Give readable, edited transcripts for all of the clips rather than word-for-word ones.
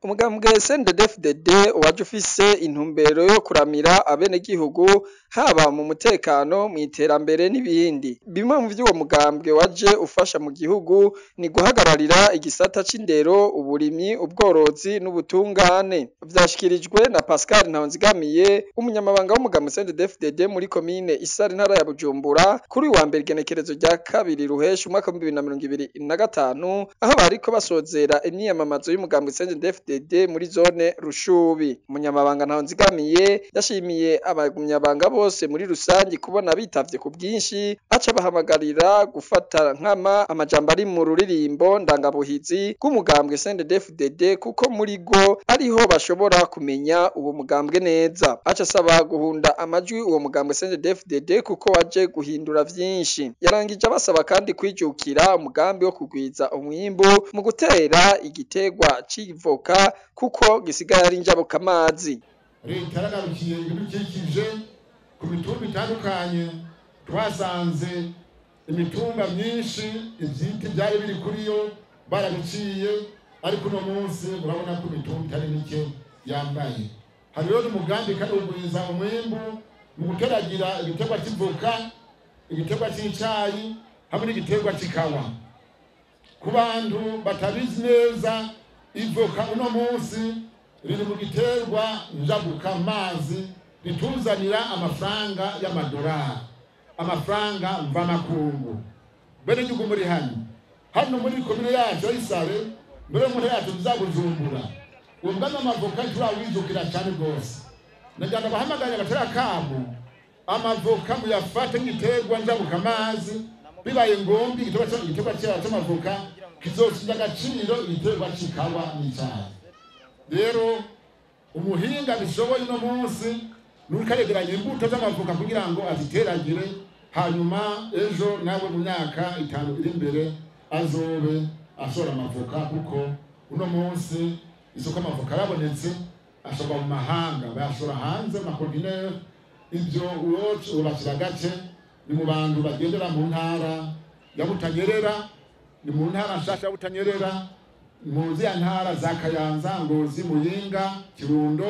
Umugambwe CNDD-FDD waje ufise intumbero yo kuramira abenegihugu haba mu mutekano, mw'iterambere n'ibindi. Bimwe mu vy'uwo mugambwe waje ufasha mu gihugu ni guhagararira igisata c'indero, uburimyi, ubworozi n'ubutungane. Vyashikirijwe na Pascal Ntahonzigamiye, umunyamabanga w'umugambwe CNDD-FDD muri komine Isare, intara ya Bujumbura, kuri uyu wa mbere igenekerezo rya 2 Ruheshi umwaka w'2025, aho bariko basozera imyiyamamazo y'umugambwe CNDD-FDD muri zone Rushubi. Umunyamabanga Ntahonzigamiye yashimiye abagumyabanga bose muri rusangi kubona bitavye ku bwinshi, aca bahamagarira gufata nkama amajambo ari mu ruririmbo ndangabuhizi rw'umugambwe CNDD-FDD, kuko muri rwo ariho bashobora kumenya uwo mugambwe neza. Aca asaba guhunda amajwi uwo mugambwe CNDD-FDD kuko waje guhindura vyinshi. Yarangije abasaba kandi kwijukira umugambi wo kugwiza umwimbu mu gutera igiterwa c'ivoka kuko gisigaye ari njabukamazi. Leta yaragarukiye ibidukikije ku mitumba itandukanye. Twasanze imitumba myinshi ivyiti vyari biri kuri yo barabiciye, ariko uno munsi murabona ko imitumba itari mike yambaye. Hari rero n'umugambi kandi kugwiza umwimbu mu guteragira igiterwa c'ivoka, igiterwa c'icayi hamwe n'igiterwa c'ikawa. Ku bantu batabizi neza, ivoka uno munsi riri mu giterwa njabukamazi rituzanira amafaranga y'amadolari, amafaranga mvamakungu. Bene gihugu muri hano hano muri komine yacu y'Isare, mbere mu ntara yacu tuza Bujumbura, uwo mugambi w'amavoka turawijukira cyane rwose. Nagira ngo abahamagare abatera akamo, amavoka muyafate nk'igiterwa njabukamazi. Bibaye ngombwa, igiterwa cy'amavoka kizosubiza agaciro igiterwa c'ikawa n'icayi. Rero umuhinga bishoboye uno munsi nuko aregeranya imbuto z'amavoka kugira ngo aziteragire, hanyuma ejo nawe mu myaka 5 iri imbere azobe ashora amavoka, kuko uno munsi isoko amavoka arabonetse, ashorwa mu mahanga, bayashora hanze amakontineri. Ibyo ubakira gace ni mu bantu bagendera mu ntara ya Butanyerera, ni mu ntara nshasha ya Butanyerera, mu ziriya ntara za Kayanza, Ngozi, Muyinga, Kirundo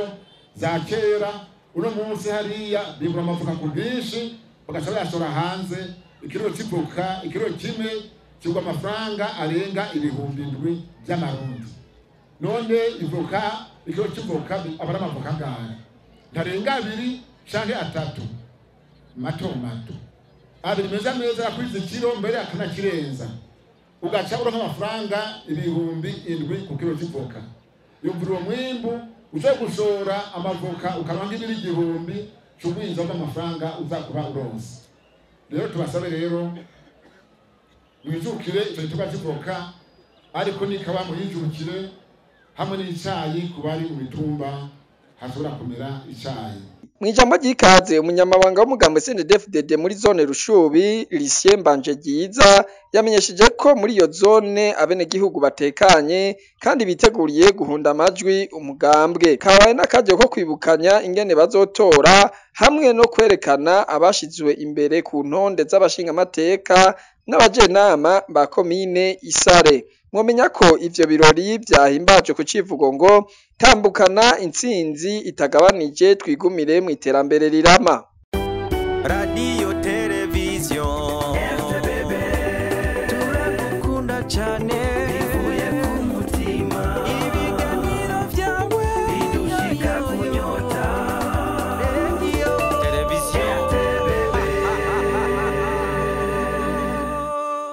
za kera. Uno munsi hariya bimbura amavoka ku bwinshi, bagaca bayashora hanze. Ikiro c'ivoka, ikiro kimwe kigwa amafaranga arenga 7,000 by'amarundi. None ivoka, ikiro c'ivoka aba ari amavoka angahe? Ntarenga 2 canke 3 mato mato, 2 meza meza yakwiza ikiro mbere akanakirenza, ugaca uronka amafaranga 7,000 ku kiro c'ivoka. Yumvira uwo mwimbu uze gushora amavoka ukaronka ibiro 1,000, cugwiza amafaranga uzakuba uronse. Rero tubasabe rero mwijukire ico giterwa c'ivoka, ariko nikaba muyijukire hamwe n'icayi ku bari mu mitumba hashobora kumera icayi. Mw'ijambo ry'ikaze, umunyamabanga w'umugambwe CNDD-FDD muri zone Rushubi, Lucien Mbanjeryiza, yamenyesheje ko muri iyo zone abenegihugu batekanye kandi biteguriye guhunda amajwi umugambwe. Kabaye n'akaryo ko kwibukanya ingene bazotora hamwe no kwerekana abashizwe imbere ku ntonde z'abashingamateka n'abajenama ba komine Isare. Mwomenya ko ivyo birori vyahimbajwe ku civugo ngo tambukana intsinzi itagabanije twigumire mw'iterambere rirama. Radiyo.